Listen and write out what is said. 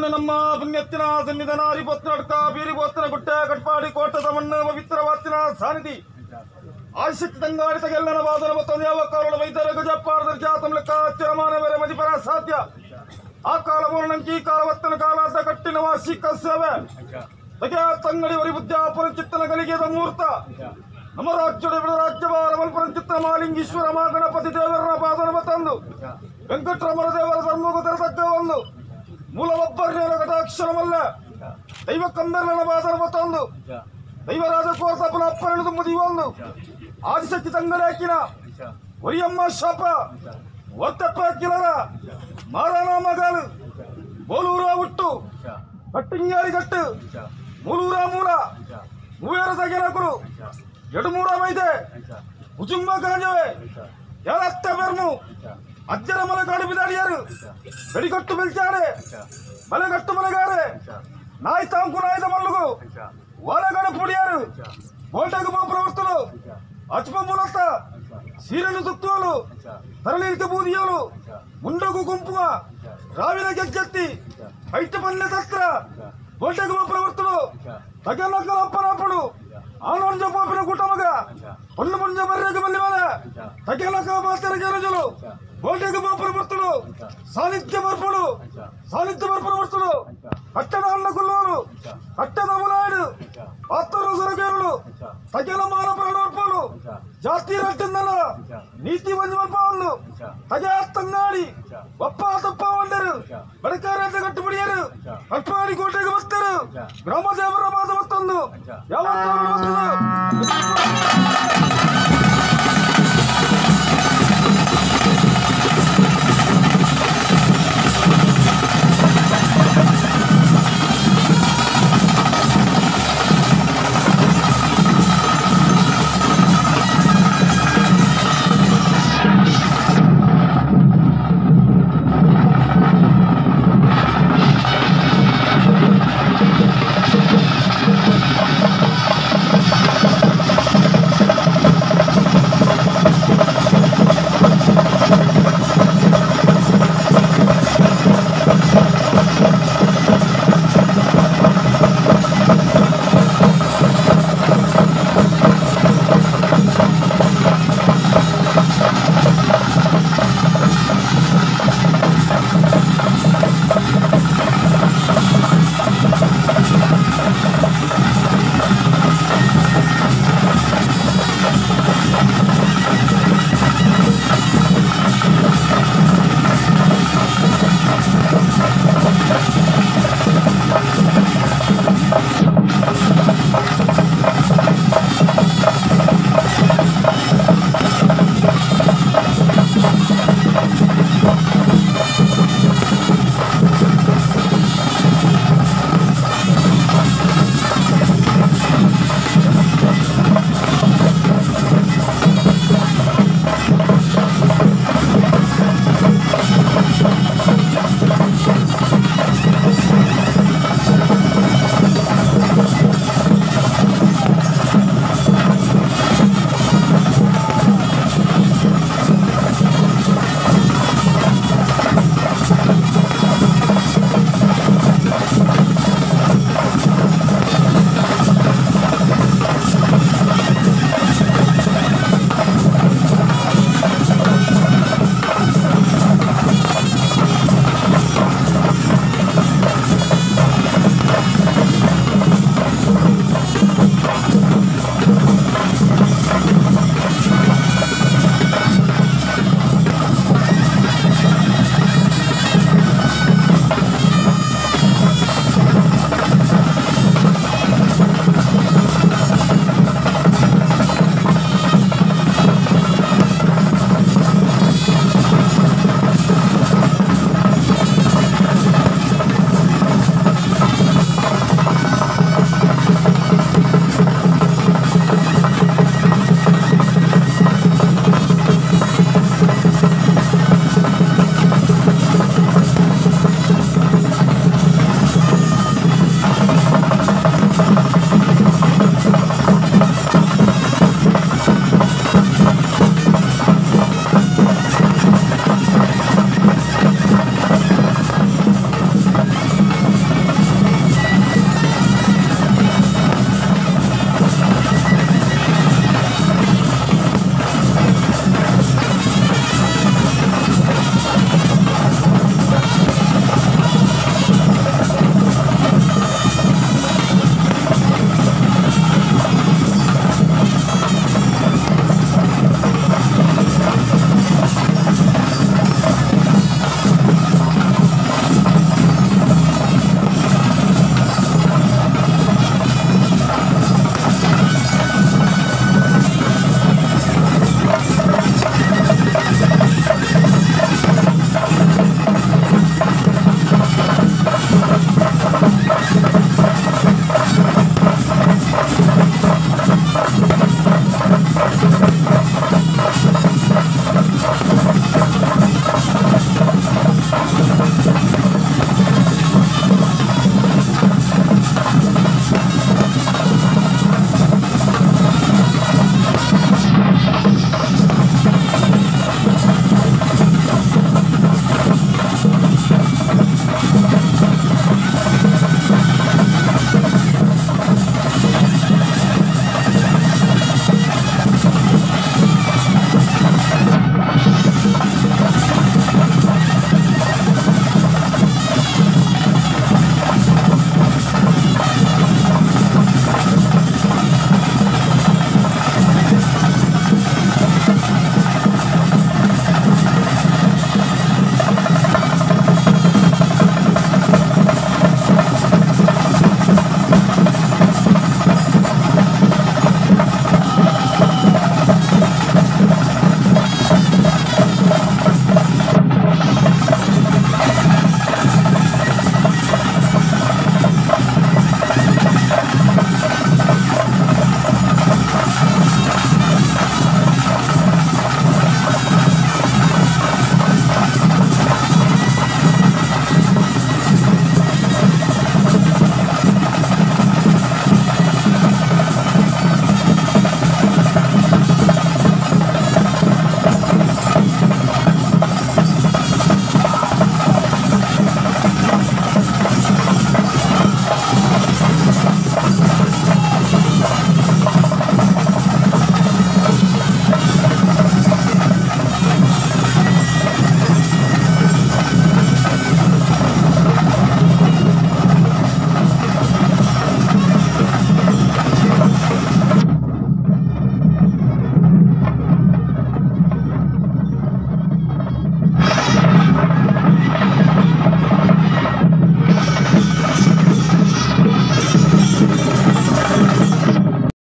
ನಮ್ಮ ಪುಣ್ಯತ್ತಿನ ಸನ್ನಿಧಾನ ಹರಿಪೋತ್ನ ಬೀರಿಪೋತ್ನ ಗುಟ್ಟ ಕಟ್ಪಾಡಿ ಕೋಟದ ಮಣ್ಣು ಪವಿತ್ರವಾತ್ತಿನ ಸಾನಿಧಿ ಆಶಕ್ತಿ ತಂಗಾಡಿ ತಗೆಲ್ಲನ ಬಾದನ ಮತ್ತೊಂದು ಯಾವ ಕಾಲದ ವೈದ್ಯರ ಗಜಪ್ಪಾಡದ ಜಾತಮ್ಲಕ್ಕ ಚಿರಮಾನವರ ಮದಿಪರ ಸಾಧ್ಯ ಆ ಕಾಲ ಮೂರ್ಣಂಕಿ ಕಾಲವತ್ತನ ಕಾಲಾದ ಕಟ್ಟಿನ ವಾರ್ಷಿಕ ಸೇವೆ ತಗೆ ತಂಗಡಿ ವರಿ ಬುದ್ಧ ಪುರಂಚಿತ್ತನ ಗಲಿಗೆದ ಮುಹೂರ್ತ ನಮ್ಮ ರಾಜ್ಯದ ರಾಜ್ಯಭಾರ ಮಲ್ಪುರಂಚಿತ್ತ ಮಾಲಿಂಗೀಶ್ವರ ಮಾ ಗಣಪತಿ ದೇವರನ ಬಾದನ ಮತ್ತೊಂದು ವೆಂಕಟರಮಣ ದೇವರ ಧರ್ಮಗೂ ತೆರತಕ್ಕ ಒಂದು ಮೂಲ ಒಬ್ಬರ ಕಟಾಕ್ಷರಮಲ್ಲ ದೈವ ಕಂದರ್ಲನ ಬಾದನ ಮತ್ತೊಂದು ದೈವರಾಜ ಕೋರ್ತಪ್ಪನ ಅಪ್ಪನದು ಮುದಿಯೊಂದು ಆದಿಶಕ್ತಿ ತಂಗಲಾಕಿನ ಒರಿಯಮ್ಮ ಶಾಪ ಒತ್ತಪ್ಪ ಕಿಲರ ಮಾರಾಣ ಮಗಾಲು ಬೋಲೂರ ಹುಟ್ಟು ಕಟ್ಟಿಂಗಾರಿ ಕಟ್ಟು ಮೂಲೂರ ಮೂಲ ಮೂವೇರ ತಗೆನಕರು ಎಡುಮೂರ ಮೈದೆ ಉಜುಂಬ ಕಾಂಜವೆ ಯಾರತ್ತ ಬೆರ್ಮು ಅಜ್ಜರ ಮಲೆ ಕಾಡು ಬಿದಾಡಿಯಾರು ಗಡಿಕಟ್ಟು ಬೆಲ್ಚಾರೆ ಮಲೆಗಟ್ಟು ಮಲೆಗಾರೆ ನಾಯಿ ತಾಂಕು ನಾಯಿದ ಮಲ್ಲುಗು ವಾಲಗಾಡು ಪುಡಿಯಾರು ಬೋಲ್ಟೆಗೆ ಪ್ರವರ್ತಲು ಅಚ್ಪ ಮೂಲತ್ತ ಸೀರಲು ತುತ್ತುವಲು ತರಳಿಕೆ ಬೂದಿಯೋಲು ಮುಂಡಗು ಗುಂಪುವ ರಾವಿನ ಗೆಜ್ಜೆತ್ತಿ ಐಟ ಪಲ್ಯ ತತ್ರ ಬೋಲ್ಟೆಗೆ ಪ್ರವರ್ತಲು ತಗೆಲಕ್ಕಲ ಅಪ್ಪನಪ್ಪಡು ಆನಂಜ ಪಾಪಿನ ಕುಟಮಗ ಹೊಣ್ಣು ಮುಂಜ ಬರ್ರೆಗೆ ಬಲ್ಲಿ ಮೇಲೆ ತಗೆಲಕ್ಕ ಬಾತರಿಗೆ ರಜಲು ಬೋಲ್ಟೆಗೆ ಪ್ರವರ್ತಲು ಸಾನ್ನಿಧ್ಯ ಬರ್ಪಡು ಸಾನ್ನಿಧ್ಯ ಬರ್ಪಡು ಕಟ್ಟಡ ಅಣ್ಣ ಕುಲ್ಲೋರು ಕಟ್ಟದ ಮುಲಾಡು ಪಾತ್ರ ಸರಗೇರಳು ತಗೆಲ ಮಾನ ಪ್ರಾಣೋರ್ಪಲು ಜಾತಿ ರಟ್ಟಿಂದಲ್ಲ ನೀತಿ ಮಂಜು ತಗೆ ತಂಗಾಡಿ ಒಪ್ಪ ತಪ್ಪ ಒಂಡರು ಬಡಕಾರ ಕಟ್ಟುಬಿಡಿಯರು ಕಟ್ಪಾಡಿ ಕೋಟೆಗೆ ಬರ್ತಾರೆ ಗ್ರಾಮ ದೇವರ ಮಾತ ಮತ್ತೊಂದು ಯಾವ